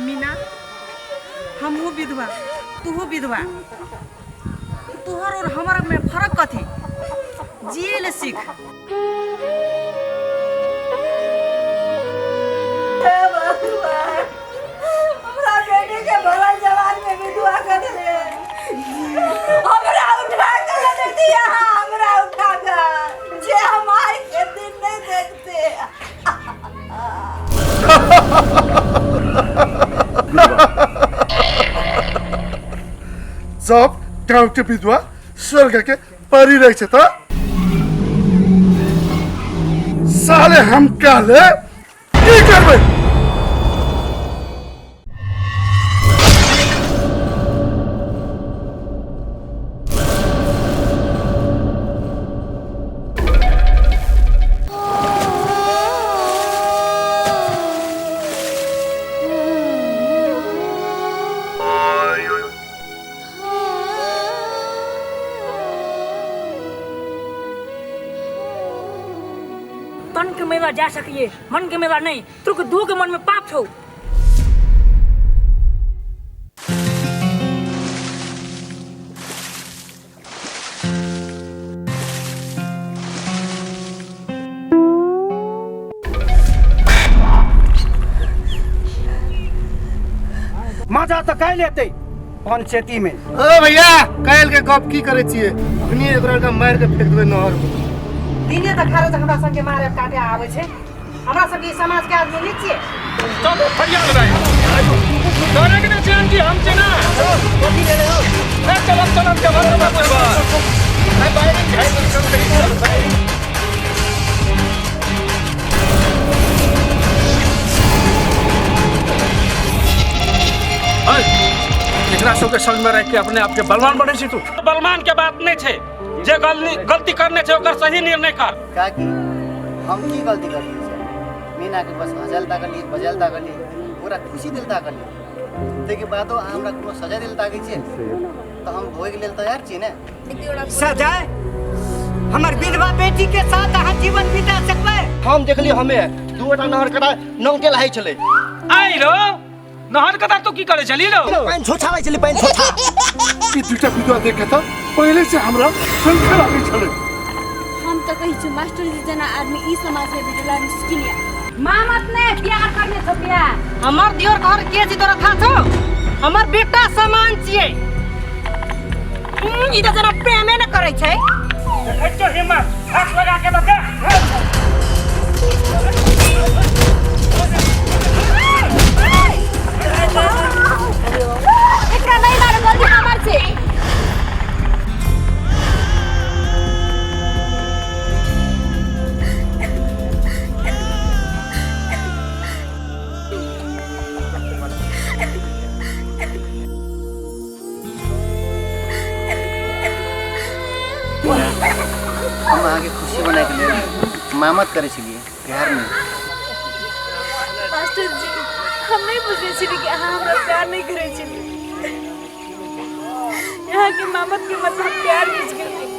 मीना, हमहूँ विधवा, तूहू विधवा, तोहर और हमर में फर्क कथी? जिए ले सीख। हे भगवान, हमरा बेटी के भला जवान में विधवा कर दे। हमरा उठा के ले दिया, हमरा उठा के जे हम आइ के दिन नहीं देखते। सब गांव के विधवा स्वर्ग के परी रहे छै त साले हम काले की करबै? तन के मेला जा सकिए, मन के मेला नहीं। तुक दू के मन में पाप छौ। मजा तऽ काल्हि एतै पंचायती में। ओ भैया, काल्हि के गप की करै छियै? अखनी एकरा के मारि के फेंक देबै नहर में। दिने तऽ खारो हमरा सबके मारे काटे आबै छै। हमरा सबके ई समाज के आदमी नहीं छियै। चलो फरियाद रहे डरे के नहीं छियन कि हम छियै ना। ए, चलब चलब चलब चलब। एकरा सबके संग में रह के अपने आप के बलवान बने छी तू। बलवान के बात नहीं छै, जे गलती करने छै ओकर सही निर्णय कर। काकी, हम की गलती करलियै सर? मीना के बस हजल ताकलियै, बजल ताकलियै, पूरा खुशी दिल ताकलियै, ताहिके बादो अहाँ हमरा कोनो सजा दिल ताकै छियै तऽ हम भोगै लेल तैयार छी ने। सजाय? हमर विधवा बेटी के साथ अहाँ जीवन बिता सकबै? हम देखलियै, हमे दू गोटा नहर कटा नंगटे लहाइ छलै। आइ रो नहर कटा तू की करे छली रो? पानि छोछाबै छलै, पानि छोछा। ई दूटा विधवा देखे तऽ पहिले से हमरा शंका लागै छलै। हम तऽ कहै छी मास्टर जी जेना आदमी ई समाज में भेटला मुश्किल या। मामत ने प्यार करने छौ प्यार। हमर दियोर घर के जी तोरा था छौ? हमर बेटा समान छियै। ई तऽ जेना प्रेमे ने करै छै। देखै छौ हिम्मत, हाथ लगा के तऽ देख। एकरा नहीं मारो, गलती हमर छै। हम अहाँके खुशी बनाएके लेल मामत करै छलियै, प्यार नहि। मास्टर जी, हम नहीं बुझे छली कि अहाँ हमरा प्यार नहीं करै छली। यहाँ के मामत के मतलब प्यार बुझ गेली।